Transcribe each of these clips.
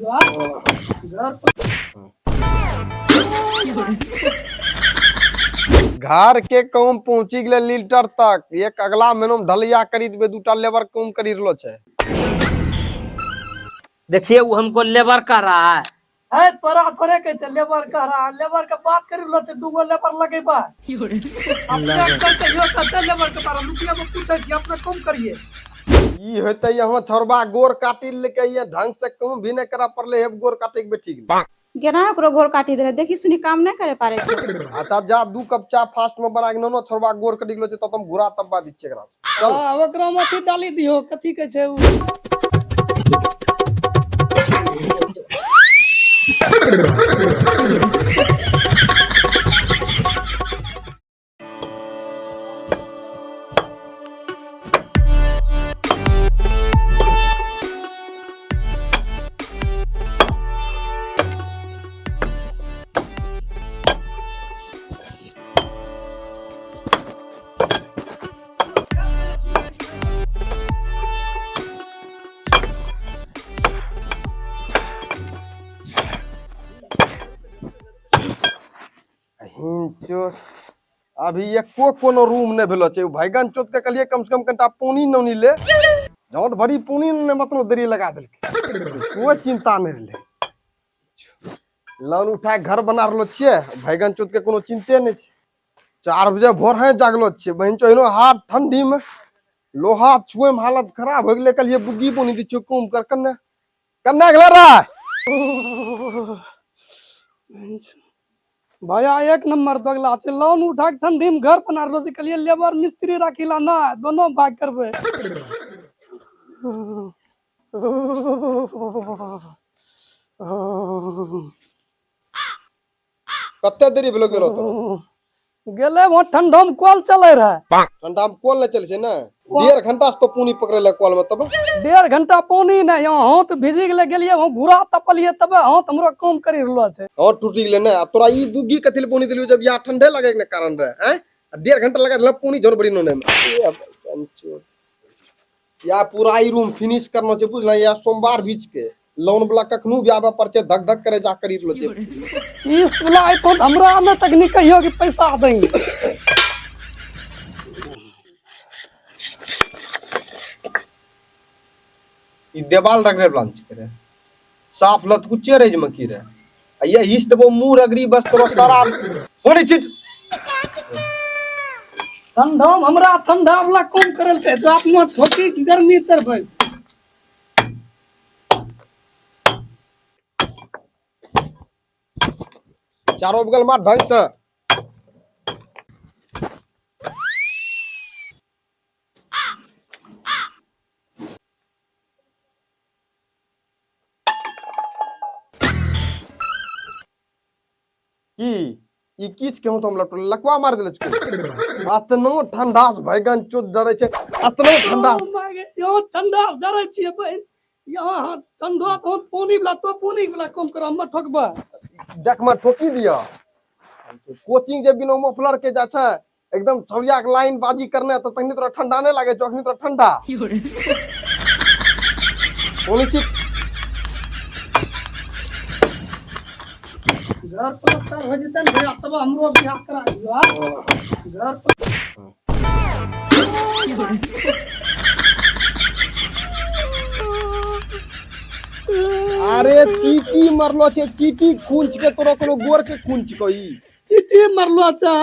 दियो घर पर। घर के काम पहुंची गेलै लीटर तक। एक अगला महीना में ढलैया करी देबै, दूटा लेबर काम करी रहलो छै। देखिए वो हमको लेबर कह रहा है। है तोरा थोड़े कहै छै लेबर कह रहा है, लेबर के बात करी रहलो छै, दूगो लेबर लगेबा अपने करते यो कते लेबर के बारे में रुपया में पूछै छी, अपने कम करिए। ई होते यहाँ छोरबा गोर काटी लेके ये ढंग से काम भी नहीं करा पड़ले, हे गोर काटे के बैठी गेलै। गेना ओकरो गोर काटी देले, देखी सुनी काम नहीं करे पारे छै। अच्छा जा 2 कप चाय फास्ट में बना के ननो छोरबा गोर कटी गेलो छै तब हम घुरा तब्बा दै छियै एकरा से। चल। हां ओकरा में अथी डाली दियो, कथी कहै छै उ? अभी एको कोनो रूम नहीं भेलो छै। भैगन चोत के कहलिए कम से कम कनिटा पानी नौनी ले, झोट भरी पानी ने मतलब देरी लगा देलकै, कोई चिंता नहीं रहले। लोन उठा के घर बना रहलो छियै, भैगन चोत के कोनो चिंते नहीं छै। 4 बजे भोर है जागलो छियै, बहिन चो एहनो हाथ ठंडी में लोहा छुए में हालत खराब हो गेलै। कहलिए बुग्गी बोनी दै छियौ कम कर, कन्ने कन्ने गेलै रे? भैया 1 नंबर दोगला छै, लोन उठा के ठंडी में घर बना रहलो छै। कहलिए लेबर मिस्त्री राखिला ना, दोनों भाग करबै। कते देरी भेलो गेलो तो? गेलै वहाँ ठंडा में कल चले रहे। ठंडा में कल नहीं चले छै ना, 1.5 घंटा से तो पानी पकड़े ले कल में। तब 1.5 घंटा पानी नहीं, यहाँ हाथ भिजी गेलै, गेलिए वहाँ घुरा तपलिए तब हाथ हमरो काम करी रहलो छै। हाथ टूटी गेलै ना। आ तोरा ई बुग्गी कथी ले पानी देलियो जब यहाँ ठंडे लगे के कारण रहे? हैं 1.5 घंटा लगा देला पानी झोर बड़ी नोने में। ए, कंचो। या पूरा ई रूम फिनिश करना छै बुझल, या सोमवार बीच के लोन वाला कखनो भी आबे पड़ते, धक धक करे जा करी रहलो छै। किस्त वाला आइतो त हमरा ने तक नहीं कहियो कि पैसा देंगे। ई देवाल रगड़े वाला छै रे, साफ लतकुचे रहे जमे की रे। आ ये हिस देबो मुंह रगड़ी बस तोरो सारा होने छिट। ठंडा में हमरा ठंडा वाला काम करल छै, जो अपना ठोकी के गर्मी चढ़बै। चारों बगल मार ढंग से। की ई किछ केहू तो हम लपटल लकवा मार देले छको। अतनो ठंडा से भैगन चोत डरे छै, अतनो ठंडा से। ओ my God, यो ठंडा से डरे छियै बहिन। यहाँ हाथ ठंडा तो पानी वाला तो पानी वाला कम कर, हम ठोकबा। देख मैं ठोकी दिया। कोचिंग जे बिना मफलर के जा छै एकदम छौरिया के लाइन बाजी करने त तखनी तोरा ठंडा नहीं लागे छौ, अखनी तोरा ठंडा। कोनी चीज? घर पर हो जेतै ने भैया तब हमरो बियाह करा दियो। घर पर अरे चीटी मरलो छे, चीटी खुंच के तोरा कोनो गोर के खुंच को ई। चीटी मरलो छे,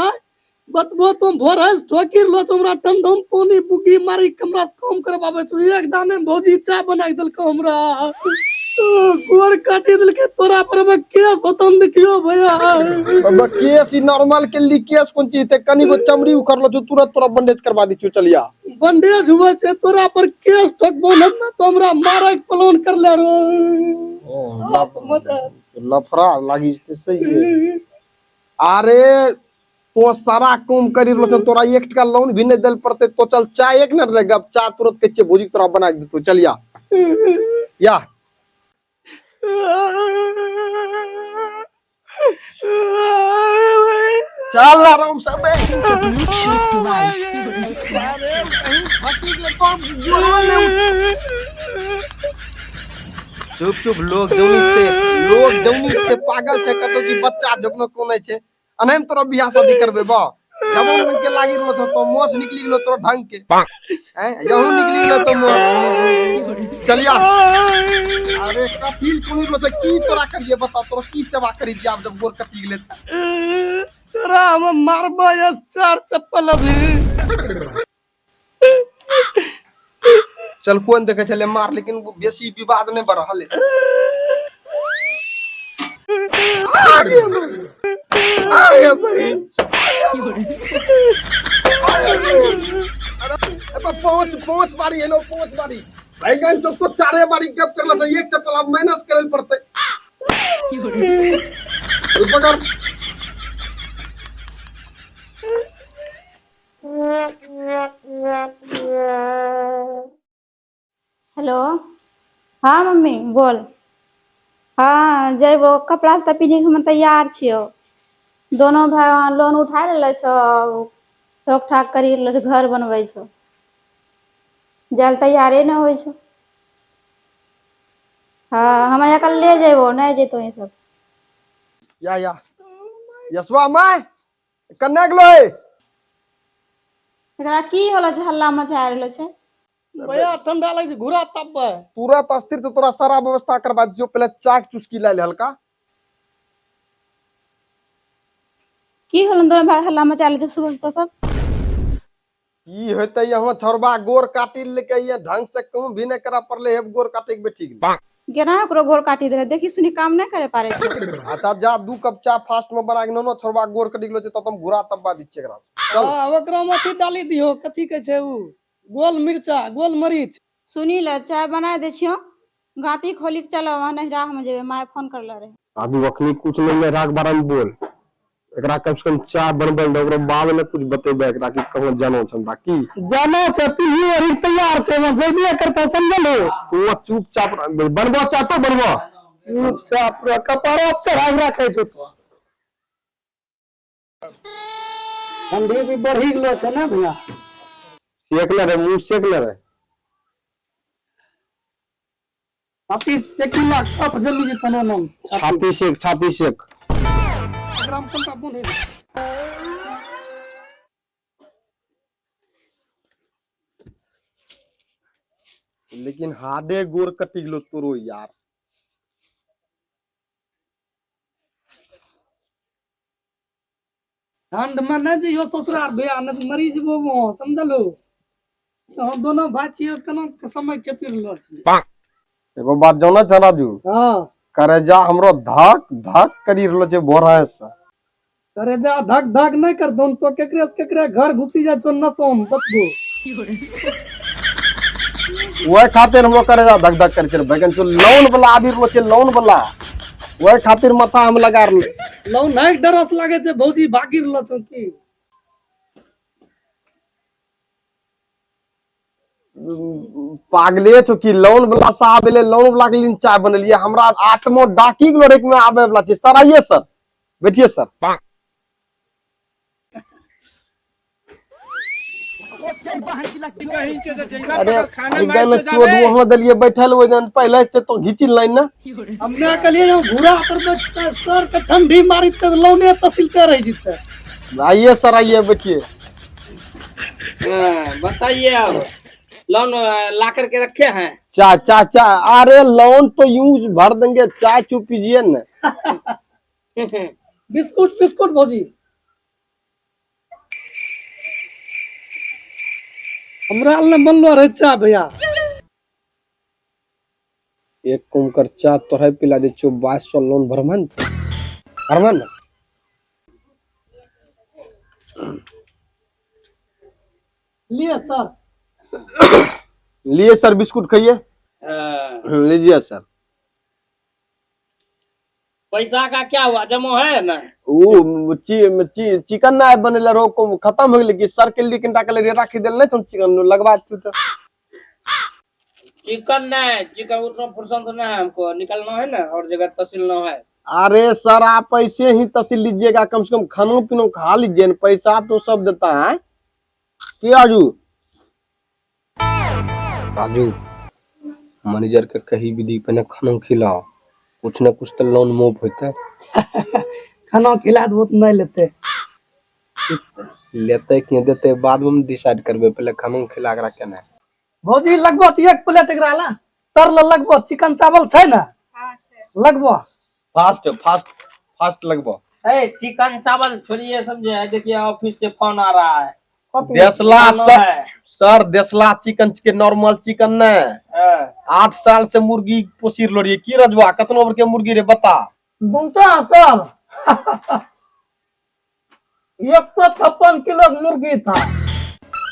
बतबो तुम भोर है ठोकी लो हमरा ठंडा में पानी बुकी मारी कमरा से काम करवावे छौ। एक दाने में भौजी चाय बना के देलको हमरा, गोर काटी देलके। तोरा पर अब केस होतन देखियो भैया। अब केस ई नॉर्मल के ली केस कोन चीज ते, कनी गो चमड़ी उखड़लो छौ तुरंत तोरा बैंडेज करवा दी छौ। चलिया बैंडेज हुए छे, तोरा पर केस ठोकबो न तो हमरा मारे के प्लान कर ले रो। ओ, लफड़ा लागी जते सही है। अरे तो सारा काम करी रहलो छौ, तोरा 1 टका लोन भी नहीं देल पड़ते। तो चल चाय एक न रे गप चाय तुरंत के छे भौजी तोरा बना के देतो। चलिया या चल आराम से बे। अरे कहीं फंसी गेलै तो गोलवा ले। चुप चुप, लोग जौनी से, लोग जौनी से पागल छै, कतौ की बच्चा जोकनो कोने छै। अनैम तोरा बियाह शादी करबे बा, जवान बन के लागी रहलो छौ तो मोछ निकली गेलो तोरा ढंग के, हैं यहू निकली गेलो तो मोछ। चलिया, अरे कथी कोनी रहलो छै, की तोरा करिए बता, तोरा की सेवा करी दिया जब गोर कटी गेले? तोरा हम मारबो यस चार चप्पल अभी। चल कोन देखे छले मार, लेकिन बेसी विवाद नहीं बढ़ रहल। आगे बहिन, अरे पांच पांच बारी एलो, 5 बारी बैगन तो तो 4 बारी गप करला से एक चप्पल अब माइनस करे पड़ते। पकड़। हेलो, हाँ मम्मी बोल। हाँ जैबो, कपड़ा सब पिन्ह के हम तैयार छियो। दोनों भाई वहाँ लोन उठा लेले छो, ठोक ठाक करी लेले छो, घर बनबै छो, जाय तैयारे न होइ छो। हाँ हम यहाँ कल ले जैबो, नहीं जैतो ये सब। या या यशवा my कन्ने गेलो है? एकरा की होलो छै, हल्ला मचा रहलो छै? भैया ठंडा लगे छै, घुरा तापबै। तुरंत अस्थिर से तोरा सारा व्यवस्था करवा दियो। पहले चाय के चुस्की ला ले हल्का। की होलो दोनों भाई हल्ला मचा रहलो छै सुबह से सब? की होते यहाँ छोरबा गोर काटी लेके ये ढंग से कहूं भी नहीं करा पड़ले, हे गोर काटे के बैठी गेल। गेना ओकरो गोर काटी देले, देखी सुनी काम नहीं करे पारे छै। अच्छा जा 2 कप चाय फास्ट में बना के ननो छोरबा गोर कटी गेलो छै, तब हम घुरा तब्बा दी छियै एकरा से। चल। हां ओकरा में अथी डाली दियो, कथी कहै छै उ, गोल मिर्चा, गोल मरीच। सुनी ले चाय बना दे छियो, गाती खोली के चलो वहां नहिरा हम जेबे, my phone करले रहे। अभी अखनी कुछ नहीं है, राग बारे में बोल। एकरा कम से कम चाय बनबे ले, ओकरो बाद में कुछ बतेबे एकरा कि कहूं जानो छ हमरा की जानो छ, पीढ़ी ओरी तैयार छै, वहां जेबे करता समझलो। तू चुपचाप बनबो चाह तो बनबो। चुपचाप रह, कपारो चढ़ा के राखे छौ तो। ठंडी भी बढ़ी गेलो छै ना भैया। सेक ले रे, मुंह सेक ले रे। छाती सेकिला कफ जमी जेतौ ना नाम। छाती सेक, छाती सेक। एकरा में कोनटा बोन है? लेकिन हाडे गोर कटी गेलो तोरो यार। ठंड में नहीं जइयो ससुराल भैया, नहीं तो मरी जेबो वहाँ, समझलो? तो हम दोनों भाई छियै, केना के समय खेपि रहलो छियै। एगो बात जानै छ राजू? हाँ। करेजा हमरो धक धक करी रहलो छै भोरे से। करेजा धक धक नहीं कर दो तो केकरे से केकरे घर घुसी जाय छौ नसोम बतबो। ओए खातिर हमरो करेजा धक धक करै छै बैगन चो। लोन वाला आबि रहलो छै, लोन वाला, ओए खातिर माथा हम लगा रहलो। लोन नहीं डरस लागे छै भौजी भागी रहलो छौ की? पागले छौ की? लोन वाला साहब एले, लोन वाला के लिए चाय बनेलिए, हमरा आत्मो डाकी गेलो रेक में आबे वाला छै। सर आइए सर, बैठिए सर। अरे गन चोद वहां देलिए बैठल, ओइ दिन पहले से तो घिची लाइन ना। हमने कहलिए यौ घुरा पर बैठते सर के ठंडी मारी ते लौने तसिलते रह जिते। आइए सर, आइए बैठिए। हाँ, बताइए अब लोन ला करके रखे हैं? चा चा चा, अरे लोन तो यूं भर देंगे, चाय चू पीजिए ना। बिस्कुट बिस्कुट भौजी। हमरा ने बनलो रहे चाय भैया। एक कुमकर चाय तोहरे पिला दे छो, 2200 लोन भरमन भरमन। लिए सर। लिए सर बिस्कुट खाइए। लीजिए सर। पैसा का क्या हुआ, जमा है ना? वो चिकन ना बनेला रो को खत्म हो गेलै कि सर के लिए किनटा के लिए राखी देल नहीं तुम चिकन लगवा तू तो। चिकन नहीं, चिकन उतना फुर्सत नहीं है हमको, निकलना है ना और जगह तहसील ना है। अरे सर आप ऐसे ही तहसील लीजिएगा, कम से कम खानो पीनो खा लीजिए ना, पैसा तो सब देता है। कि राजू? राजू मैनेजर के कही विधि पहिने खाना खिलाओ, कुछ न कुछ तो लोन मोफ होते। खाना खिला देबो तऽ नहि लेतै। लेते कि देते बाद में हम डिसाइड करबे, पहले खाना खिला के रखे ना। भौजी लगबो तऽ एक प्लेट एकरा ला तर ल लगबो, चिकन चावल छै ने लगबो। फास्ट फास्ट फास्ट लगबो। ए चिकन चावल छोड़िए समझे, देखिए ऑफिस से फोन आ रहा है। देसला खाना सर, है। सर देसला चिकन के नॉर्मल चिकन ने हाँ। 8 साल से मुर्गी पोसी रहलो रहिए। की रजवा कतनो बड़ के मुर्गी रे बता। दुमटा सर 156 किलो के मुर्गी था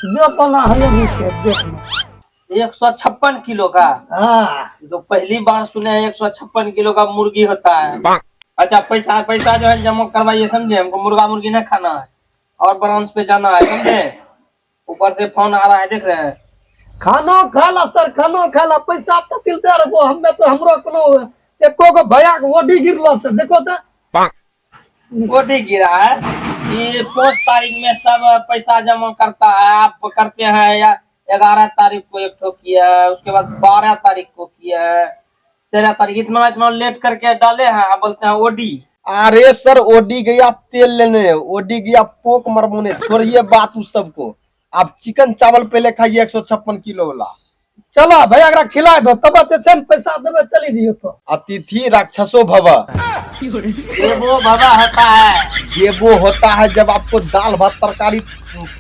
जो बना है अभी के देखना। 156 किलो का? हाँ। तो पहली बार सुने हैं 156 किलो का मुर्गी होता है। अच्छा पैसा पैसा जो है जमा करवाइए समझे, हमको मुर्गा मुर्गी नहीं खाना है और ब्रांच पे जाना है समझे। ऊपर से फोन आ रहा है देख रहे हैं। खानो खा ला सर, खानो खा ला, पैसा तहसीलदार रहो। हमें तो हमरो कोनो एको गो भैया के ओडी गिरलो छै देखो तो। ओडी गिरा है ये 5 तारीख में सब पैसा जमा करता है। आप करते हैं या 11 तारीख को एक ठो किया है, उसके बाद 12 तारीख को किया है, 13 तारीख, इतना इतना लेट करके डाले हैं। आप बोलते हैं ओडी। अरे सर ओडी गया तेल लेने, ओडी गया पोक मरबोने, छोड़िए बात उस सबको। आप चिकन चावल पहले खाइए 156 किलो वाला। चलो भैया एकरा खिला दो तब जे छै ने पैसा देबे चली जियो तो। अतिथि राक्षसो भव। देवो भवा होता है। देवो होता है जब आपको दाल भात तरकारी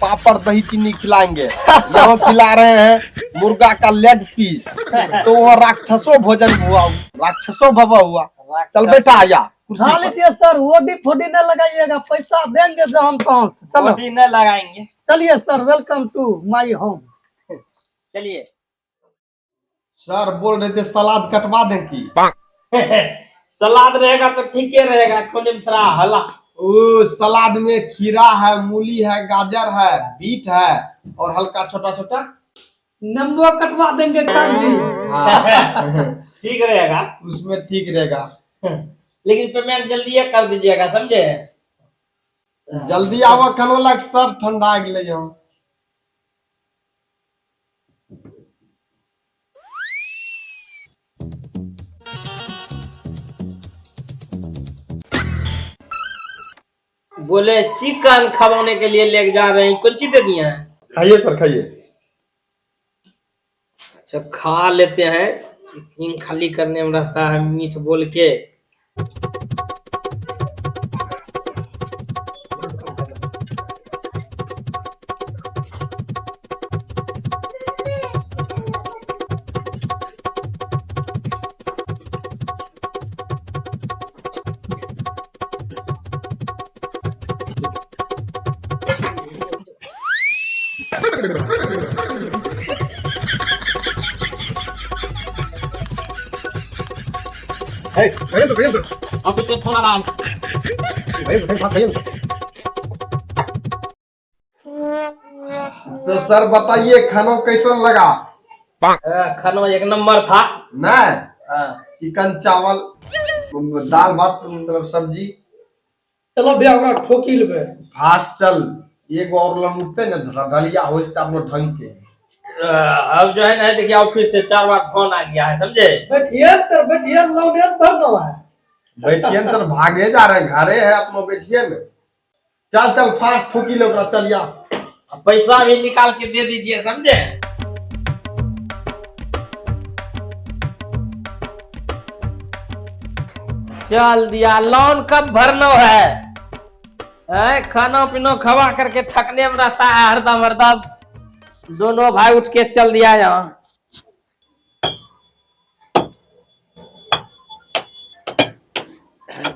पापड़ दही चीनी खिलाएंगे। यहाँ खिला रहे हैं मुर्गा का लेग पीस, तो वो राक्षसो भोजन हुआ, राक्षसो भव हुआ। चल बेटा आया कुर्सी खा पर। लीजिए सर, ओडी फोडी नहीं लगाइएगा, पैसा देंगे जो हम कहाँ से। चलो ओडी नहीं लगाएंगे। चलिए sir, welcome to my home. चलिए सर बोल रहे थे सलाद कटवा दें की? सलाद रहेगा तो ठीक ही रहेगा, खाने में थोड़ा हला। ओ सलाद में खीरा है, मूली है, गाजर है, बीट है और हल्का छोटा छोटा नींबू कटवा देंगे कागजी। हाँ। ठीक रहेगा, उसमें ठीक रहेगा। लेकिन पेमेंट जल्दी कर दीजिएगा समझे। जल्दी आवो खानो लाग सर, ठंडा गेलै हम। बोले चिकन खवाने के लिए लेके जा रहे हैं, कौन चीज दे दिए हैं? खाइए सर खाइए। अच्छा खा लेते हैं, चिकन खाली करने में रहता है मीठ बोल के। तो सर बताइए खाना कैसा लगा? खाना एक नंबर था। नहीं हाँ। चिकन चावल दाल भात मतलब सब्जी। चलो भैया ओकरा ठोकी लेबै। फास्ट चल, एगो और लन उठते ना ढलिया हो अपनो ढंग के। अब जो है ना देखिए ऑफिस से 4 बार फोन आ गया है समझे। बैठिए सर बैठिए, लोन भरना है। बैठिए न सर, भागे जा रहे हैं, घरे है अपनो, बैठिए न। चल चल फास्ट ठोकी ले ओकरा, चल या। पैसा भी निकाल के दे दीजिए समझे। चल दिया। लोन कब भरना है? है खाना पीना खवा करके ठकने में रहता है हरदम हरदम। दोनों भाई उठ के चल दिया यहाँ।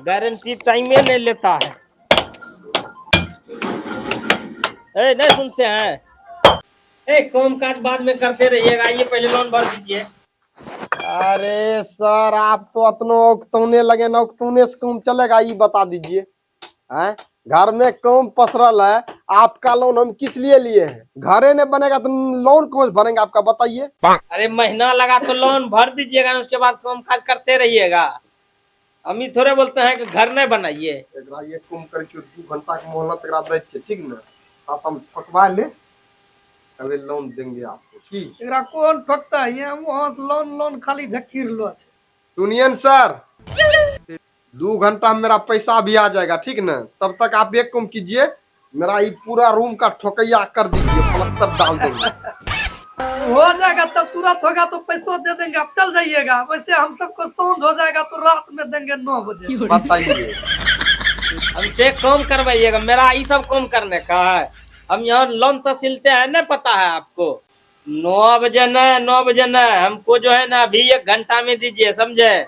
गारंटी टाइम में नहीं लेता है। ए, नहीं सुनते हैं। ए, काम काज बाद में करते रहिएगा, ये पहले लोन भर दीजिए। अरे सर आप तो अतनो औकतौने लगे ना, औकतौने से काम चलेगा ये बता दीजिए। हैं घर में काम पसरल है, आपका लोन हम किस लिए लिए हैं? घरे नहीं बनेगा तो लोन कौन भरेंगे आपका बताइए। अरे महीना लगा तो लोन भर दीजिएगा, उसके बाद काम काज करते रहिएगा। हम ही थोड़े बोलते हैं कि घर नहीं बनाइए। एकरा ये काम करै छियै, 2 घंटा के मोहलत एकरा दै छियै, ठीक ना? आप हम ठकवा ले तभी लोन देंगे आपको। की एकरा कोन ठोकता है, वहां से लोन लोन खाली झक्की रहलो छै। सुनिए न सर, 2 घंटा में मेरा पैसा भी आ जाएगा, ठीक ना? तब तक आप एक काम कीजिए, मेरा ये पूरा रूम का ठोकैया कर दीजिए, प्लास्टर डाल देंगे। हो जाएगा तब, तुरंत होगा तो पैसों दे देंगे, आप चल जाइएगा। वैसे हम सबको सांझ हो जाएगा तो रात में देंगे 9 बजे। बताइए। हमसे कम करवाइएगा, मेरा ये सब कम करने का है। हम यहाँ लोन तहसीलते हैं ना, पता है आपको? 9 बजे न, 9 बजे न, हमको जो है ना अभी 1 घंटा में दीजिए, समझे?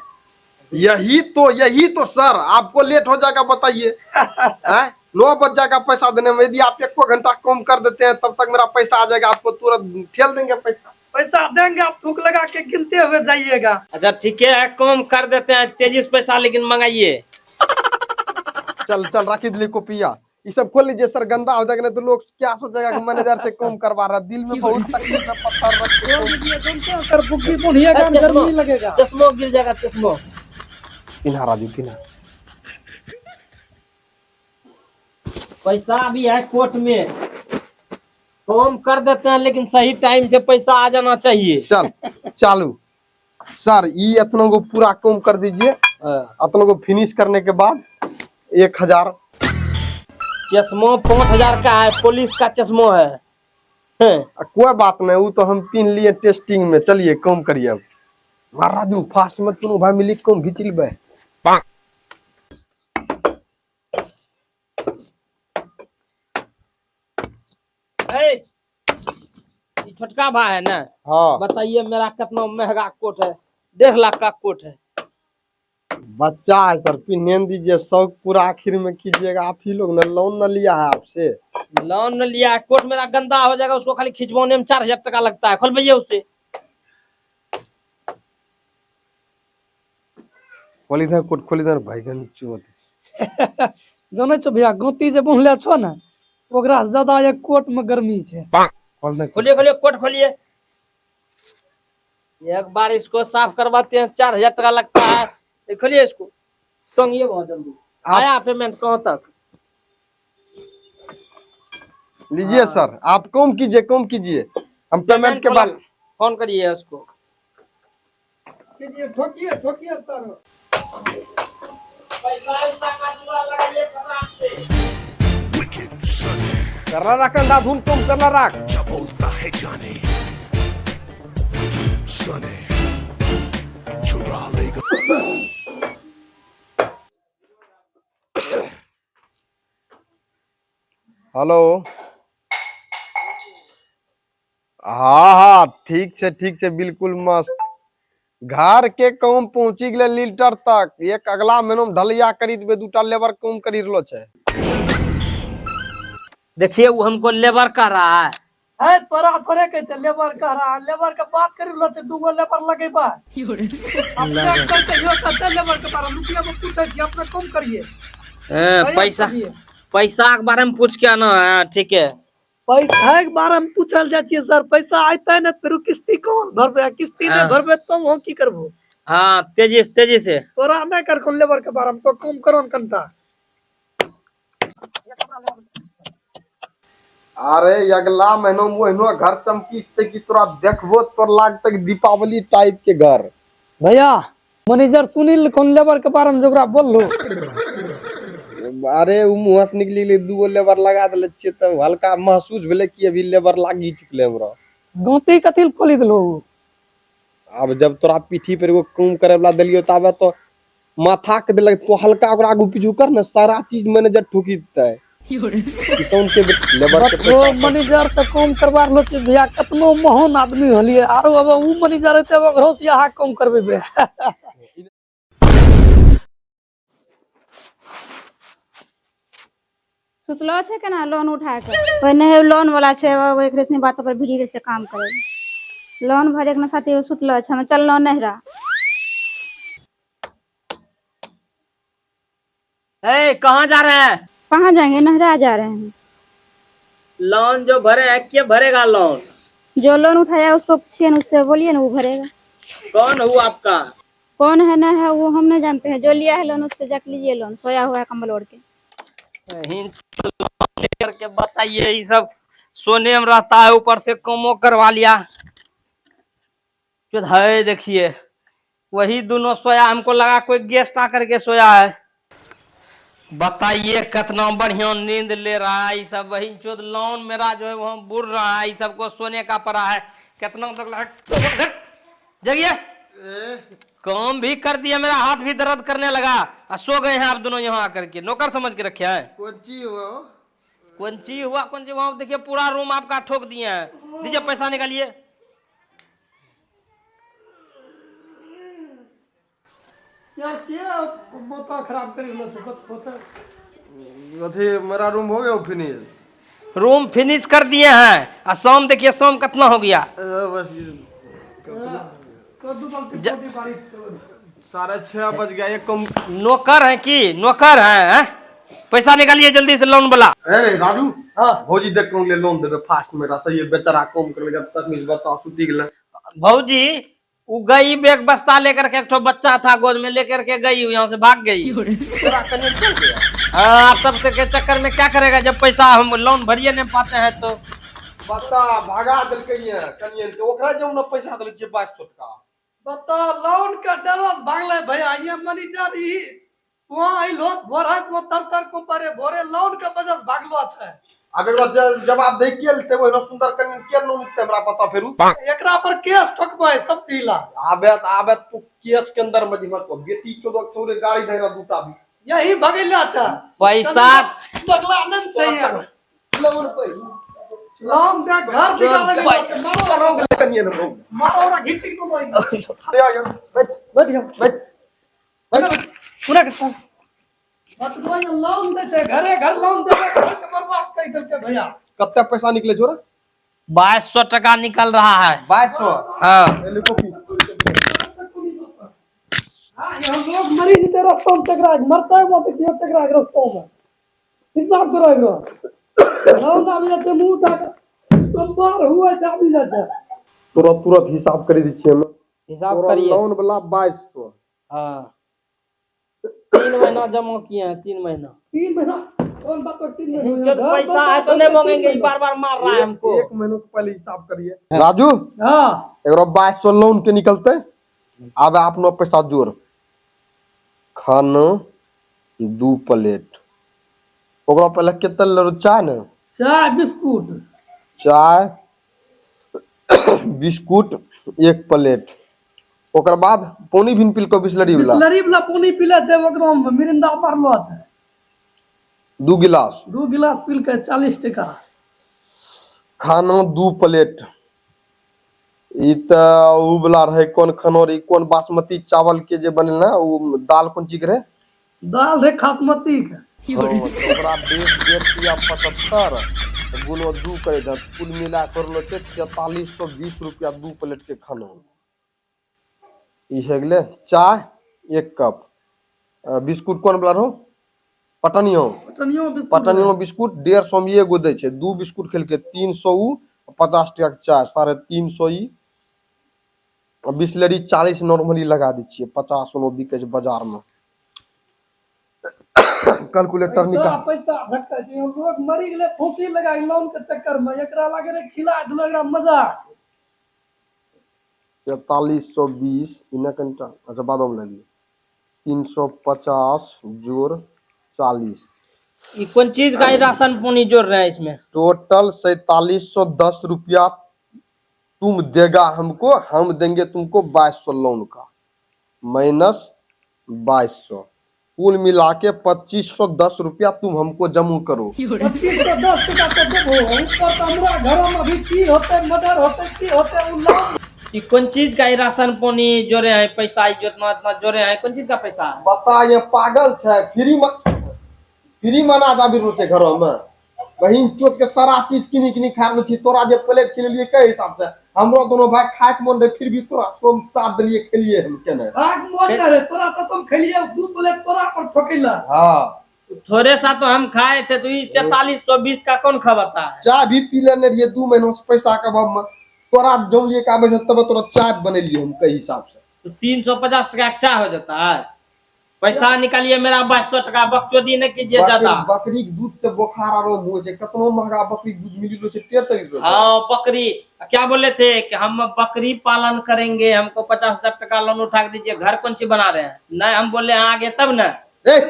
यही तो, यही तो सर, आपको लेट हो जाएगा, बताइए हैं? 9 बज जाएगा पैसा देने में। यदि आप एक घंटा कम कर देते हैं, तब तक मेरा पैसा आ जाएगा, आपको तुरंत ठेल देंगे पैसा। पैसा देंगे, आप थूक लगा के गिनते हुए जाइएगा। अच्छा, ठीक है, कम कर देते हैं, तेजी से पैसा लेकिन मंगाइए। चल चल, रखी दिली कॉपिया, ये सब खोल लीजिए सर, गंदा हो जाएगा, नहीं तो लोग क्या सोचेगा कि मैनेजर से कम करवा रहा है। दिल में बहुत तकलीफ है, पत्थर रख के बोल दीजिए, जानते हो सर, बुग्गी बुनिएगा, गर्मी लगेगा। चश्मो गिर जाएगा, चश्मो। पिन्हा राजू, पिन्हा। पैसा भी है कोर्ट में, कम कर देते हैं लेकिन सही टाइम से पैसा आ जाना चाहिए। चल चालू सर, ये इतना को पूरा कम कर दीजिए। हाँ। अपनों को फिनिश करने के बाद 1000। चश्मो 5000 का है, पुलिस का चश्मो है, हाँ। कोई बात नहीं, वो तो हम पिन लिए टेस्टिंग में। चलिए, कम करिए अब। मार राजू, फास्ट में तुम भाई मिली कम घिच लेबै। ए, ये छोटका भाई है ना? हाँ। बताइए, मेरा कितना महंगा कोट है, 1.5 लाख का कोट है। बच्चा है सर, पिन्हे दीजिए, शौक पूरा आखिर में कीजिएगा। आप ही लोग ना लोन न लिया है आपसे। लोन न लिया है, कोट मेरा गंदा हो जाएगा, उसको खाली खिंचवाने में 4000 टका लगता है। खोल भैया उसे। खोली दे कोट, खोली दे भाईगन चोत। जानै छौ भैया, गोती जे बुनले छो ने, ओकरा से ज्यादा एक कोट में गर्मी छै। खोल दे। खोलिए, खोलिए, कोट खोलिए। एक बार इसको साफ करवाते हैं, 4000 टका लगता है। ये खोलिए इसको, टंगिए बहुत जल्दी। आया पेमेंट कहाँ तक? लीजिए सर, आप कम कीजिए, कम कीजिए, हम पेमेंट के बाद फोन करिए उसको। कीजिए, ठोकिए, ठोकिए सर। पैसा का जुआ लगाइए फटाक से। करला रख, अंधाधुन कम करला रख। क्या बोलता है जाने सने, चुरा लेगा। हेलो, हाँ हाँ, ठीक छै, ठीक छै, बिल्कुल मस्त। घर के काम पहुंची गेलै लीटर तक। एक अगला महीना में ढलैया करी देबै, दूटा लेबर कम करी रहलो छै। देखिए, वो हमको लेबर कह रहा है। है, तोरा थोड़े कहै छै लेबर कह रहा है, लेबर के बात करी रहलो छै, दूगो लेबर लगेबा अपने कर कहियो कते लेबर के बारे में रुपया में पूछै छी, अपने कम करिए। हाँ, पैसा करिए। पैसा के बारे में पूछ के आना है, हाँ, ठीक है। पैसा के बारे में पूछल जाइ छियै सर, पैसा अयतै ने फेर किस्ती कौन भरबै? किस्ती नहि भरबै तो हम की करबो? हाँ, तेजी से, तेजी से। तोरा नहि कर कोन लेबर के बारे में, तो कम करो ने कनिटा। अरे, अगला महीना में ओहिनो घर चमकीते कि तोरा देखबो तोर लागतै कि दीपावली टाइप के घर। भैया, मैनेजर सुनील कोन लेबर के बारे में जोकरा बोललो? अरे, उ मुँह से निकली गेलै, दूगो लेबर लगा देले छियै तऽ हल्का महसूस भेलै कि अभी लेबर लागी चुकलै हमरा। गोती कथी लए खोली देलहो? आब जब तोरा पीठी पर एगो काम करे वाला देलियो, ताबे तो माथा के देलक, तो हल्का ओकरा आगू पीछू कर ने, सारा चीज मैनेजर ठोकी देतै। किसान के लेबर के ओ पैसा। मैनेजर तऽ कम करवा रहलो छै भैया, कतनो महान आदमी होलिए आरो अब उ मैनेजर हेतै, ओकरो से यहाँ कम करबेबै। सुतलो छै केना लोन उठा के? ओहि लोन वाला छै, एकरे सनी बात पर भिड़ी गेल छै काम करे। लोन भरे के साथी सुतलो छै, हम चललो नहिरा। ए, कहाँ जा रहे हैं? कहाँ जाएंगे? नहरा जा रहे हैं। लोन जो भरे है, क्या भरेगा लोन? जो लोन उठाया उसको पूछिए ना, उससे बोलिए ना, वो भरेगा। कौन हुआ आपका? कौन है ना है वो हम नहीं जानते हैं। जो लिया है लोन उससे जाके लीजिए लोन। सोया हुआ है कंबल ओढ़ के। हिंट लोन लेकर के बताइए, ये सब सोने में रहता है, ऊपर से कमो करवा लिया। जो है देखिए वही दोनों सोया, हमको लगा कोई गेस्ट आकर के सोया है। बताइए कितना बढ़िया नींद ले रहा है ये सब। वही जो लोन मेरा जो है वहाँ बुर रहा है, ये सबको सोने का पड़ा है। कितना तक जगिए, काम भी कर दिया, मेरा हाथ भी दर्द करने लगा और सो गए हैं आप दोनों यहाँ आकर के। नौकर समझ के रखे हैं। कौन चीज हुआ? कौन चीज हुआ? कौन चीज? वहाँ देखिए पूरा रूम आपका ठोक दिए हैं। दीजिए पैसा निकालिए। यार के माथा खराब करी रहलो छौ बता। अथी मेरा रूम हो गया फिनिश। रूम फिनिश कर दिए हैं और शाम देखिए शाम कितना हो गया। बस कद्दू बाल्टी छोटी बारी। 6:30 बज गया, ये कम। नौकर है कि नौकर है, हैं? पैसा निकालिए जल्दी से लोन वाला। अरे राजू। हाँ। भौजी देख ले लोन देबे फास्ट मेरा सही बेचारा कम कर लेगा तकनीक बता सुती गेला। भौजी वो गई एक बस्ता लेकर के, एक ठो बच्चा था गोद में लेकर के गई, यहाँ से भाग गई। तोरा कने चल गया। हाँ, आप सब के चक्कर में क्या करेगा जब पैसा हम लोन भरिए नहीं पाते हैं तो। बता भागा देलकै ये कनियन के, ओकरा जब न पैसा देले छियै 2200 टका। बता लोन का डर से भागले भैया, ये मैनेजर ही वहाँ आई लोग भोर में तर तर को परे भोरे लोन के वजह से भागलो छै। आब एकरा जवाब दे के लेते ओहिना सुंदर कनियन के लोन लेते हमरा पता फेरू। एकरा पर केस ठोकबै सब जिला। आबे त आबे तू केस के अंदर में जिमा तो बेटी चोदक चोरे गाड़ी धैरा दूटा भी। यही भगैला छै। पैसा बगला नहीं चाहिए। लोन पे लोन दे घर बिगाड़े मारो। लोन के कनियन हम मारो ओकरा घीची के मारो। ले आ बैठ बैठ जाओ। बैठ बैठ। पूरा कर बतबो ये लोन दे छै, घरे घर लोन दे घर के बर्बाद कर देलकै भैया। कते पैसा निकले छोरा? 2200 टका निकल रहा है। 2200। हाँ। एले कॉपी। हाँ, ये हम लोग मरी जेतै रस्ता में टकरा के, मरते हुआ तो क्यों टकरा के रस्ता में हिसाब करो एकरो। लोन आबि जाइ छै मुंह उठा के सोमवार हुआ छै आबि जाइ छै। तुरंत तुरंत हिसाब करी दै छियै हम। हिसाब तोरा करिए। लोन वाला 2200। हाँ 3 महीना जमा किए हैं, 3 महीना। 3 महीना कौन बात पर 3 महीना? जब पैसा है तो नहीं मांगेंगे, बार बार मार रहा है हमको। एक महीना के पहले हिसाब करिए राजू। हाँ। एकरो 2200 लोन के निकलते, आबे अपनो पैसा जोड़। खाना 2 प्लेट, ओकरा पहले कितना लेरो चाय ने? चाय बिस्कुट। चाय बिस्कुट 1 प्लेट, ओकर बाद पानी भी पिलको बिसलरी वाला। बिसलरी वाला पानी पीले छै, ओकरो में मिरिंडा मारलो छै। 2 गिलास। 2 गिलास पील के 40 टका। खाना 2 प्लेट, ई त उ वाला रहे कोन खाना रे, कोन बासमती चावल के जे बनल ना उ दाल कोन चीज के रहे? दाल रहे खासमती के। हाँ, तो ओकरा 1.5 रुपया 75 गुनो 2 करे दे, कुल मिला करलो छै 4320 रुपया 2 प्लेट के खाना। ई हे गेलै चाय 1 कप, बिस्कुट कोन वाला रहो? पटनियो। पटनियो बिस्कुट। पटनियो बिस्कुट 150 में एगो दै छै, 2 बिस्कुट खेलके 300 उ, 50 टका के चाय 350 ई, बिसलरी 40 नॉर्मली लगा दै छियै, 50 ओनो बिकै छै बाजार में। कैलकुलेटर निकाल। पैसा भटकै छै, लोग मरी गेलै फांसी लगा के लोन के चक्कर में, एकरा लागे रे खिला देलक एकरा मजा। 4320 इना कनिटा अच्छा बादो में लगी 350 जोड़ 40। ये कौन चीज का राशन पानी जोड़ रहे हैं इसमें? टोटल 4710 रुपया तुम देगा हमको, हम देंगे तुमको 2200 लोन का, माइनस 2200, कुल मिला के 2510 रुपया तुम हमको जमा करो। 2510 टका तो देबो, ऊपर तो हमरा घर में अभी की होते मर्डर होते की होते उ लोन। ये कौन चीज का राशन पानी जोड़े हैं पैसा, जो इतना इतना जोड़े हैं कौन चीज का पैसा है? बता ये पागल है, फ्री में अनाज आबि रहल छै घर में, बहिन चोत के सारा चीज किनी किनी खा रहल छी। तोरा जे प्लेट किनलिए के हिसाब से हमरो दोनों भाई खाए के मन रहे, फिर भी तोरा से हम साथ देलिए खेलिए हम केने। खाए के मन रहे तोरा से हम खेलिए 2 प्लेट तोरा पर ठोकैला। हाँ थोड़े सा तो हम खाए थे, तो ये 4320 का कौन खवाता है? चाय भी पी लेने रहिए 2 महीना से पैसा के अभाव में, तोरा जौन लिए के आबै छै तब तोरा चाय बनेलिए हम के हिसाब से। तो 350 टका के चाय हो जाता है। पैसा निकालिए मेरा 2200 टका, बकचोदी नहीं कीजिए ज्यादा। बकरी के दूध से बोखार आराम हो छै, कतनो महंगा बकरी के दूध मिल रहल छै, टेर तरी रहल छै। हाँ बकरी क्या बोले थे कि हम बकरी पालन करेंगे, हमको 50,000 टका लोन उठा के दीजिए, घर कौन सी बना रहे हैं? नहीं हम बोले हाँ, आगे तब न। ए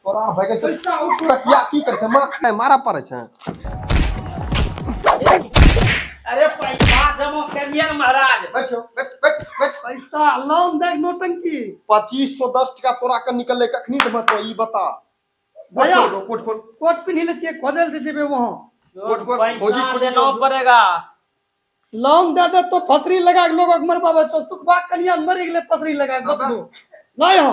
तोरा भाई के तकिया की कर छै, मार नहीं मारा पड़े छै। अरे पैसा जमा करिए ना महाराज। बैठ बैठ बैठ बैठ। पैसा लोन देख नौटंकी। 2510 टका तोरा के निकलले कखनी देबे तो ई बता। भैया। कोट खोल, कोट पिन्ही ले छियै, खोजल से जेबे वहां। कोट खोल, पैसा खोजी खोजी देना पड़ेगा। लोन दे दे तो फसरी लगा के लोग मरबाबै छौ। सुखबा कनिया मरि गेलै फसरी लगा के, बतबू नहीं हो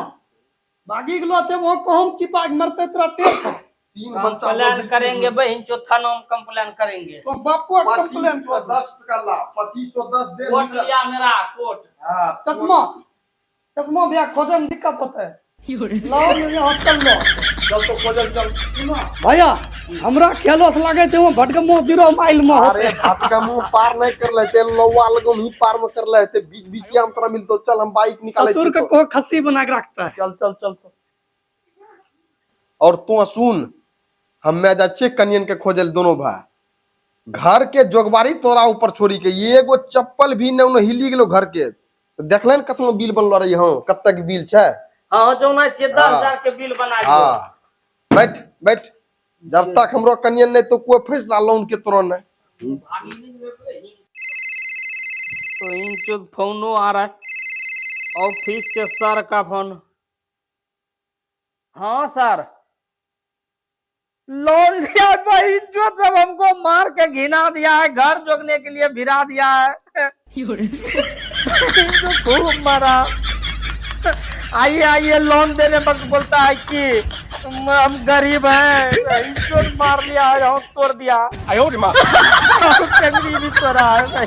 भागी गेलो छै वहां, कहम चिपा के मरते तोरा टेर छौ। तीन बच्चा कंप्लेन करेंगे बहन, चौथा नाम कंप्लेन करेंगे। तो बापू कंप्लेन। 2510 टका ला, 2510 दे। कोट निकल। लिया मेरा कोट। हाँ, चश्मा चश्मा भैया खोजे में दिक्कत होता है। लोन यहाँ चल लो। चल तो खोजल चल। भैया हमरा खेलो से लागे छै वो भटकमो 0 माइल में होते। अरे भटका मुंह पार नहीं कर लेते, लौवा लगम ही पार में कर लेते, बीच बीच हम तोरा मिलतो। चल हम बाइक निकाले ससुर छी के तो। को खस्सी बना के रखता है। चल चल चल तो। और तू सुन, हम्मे जा छियै कनियन के खोजल दोनों भाई, घर के जोगबारी तोरा ऊपर छोड़ी के एगो चप्पल भी न हिली गेलो घर के। तो देखलन कतनो बिल बनलो रही, हूं कतेक बिल छै। हाँ जो ना चाहिए 10,000 के बिल बना दियो। हाँ बैठ बैठ, जब तक हमरो कनियन नहीं तो कोई फैसला लोन के तोरो नहीं। तो इन चो फोनो आ रहा है ऑफिस से, सर का फोन। हाँ सर लोन दिया भाई, जो सब हमको मार के घिना दिया है, घर जोगने के लिए भिरा दिया है। जो खूब मारा। आइए आइए लोन देने वक्त बोलता है कि हम गरीब हैं, जो मार लिया है, हम तोड़ दिया, टंगड़ी भी तोड़ा है।